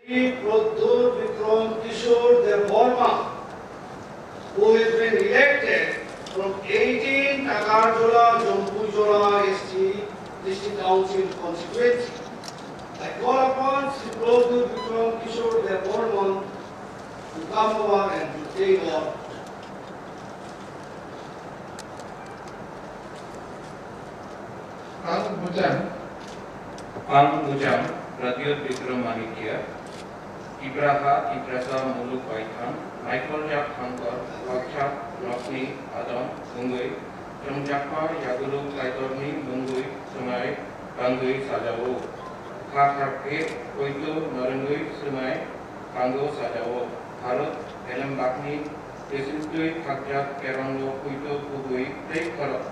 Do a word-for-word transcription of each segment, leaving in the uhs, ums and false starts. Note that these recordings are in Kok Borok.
Pradyot Bikram Kishore Debbarma, who has been elected from eighteen Nagarjola Jampuijola S T District Council constituency. I call upon Shri Pradyot Bikram Kishore Debbarma to come over and to take oath. Ang bujang. Ang bujang Pradyot Bikram Manikya, Tipraha Tiprasa Muluk Baithang, Michael Jak Thangkor, Bakchak Rokni Adam, Mungwi, Chongjakma Yagulu Kaitorni Mungwi Sumai Bangwi Sajao, Kha Khakhe Koito Norengwi Sumai Bango Sajao, Bharat Elembakni Bisingtwi khakjak kerongno puito kubui tei khorok.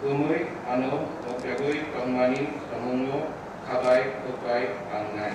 Bumui ano mokjagwi tongmani samungno khabai khukbai tangnai.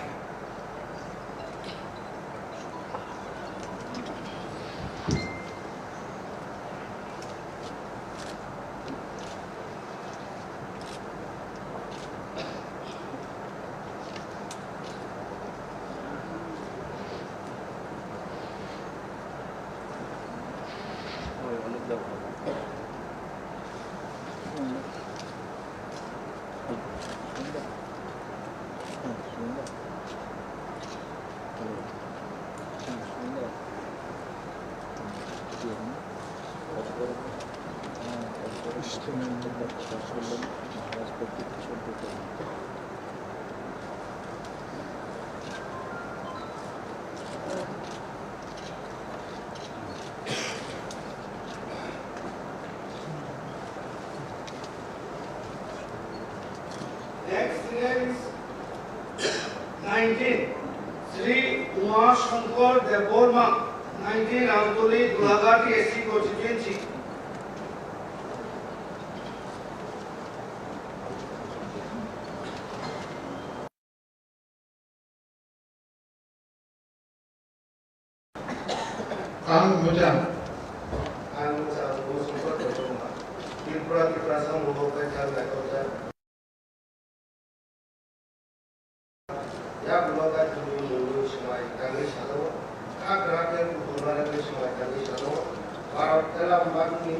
Next senior is nineteen, Sri Uma Shankar Debbarma, nineteen Ramtoli, Gulaghat S C constituency. Ang bujang. Ang bujang, bo sumsok kosong ba. Tripura, Tripura sang bo bai thang nai kosong. Ya bo bai thang ni mulu sumai tangwi salo. Kha kra khe kutung na rengwi sumai tangwi salo. Bharat tela bangni.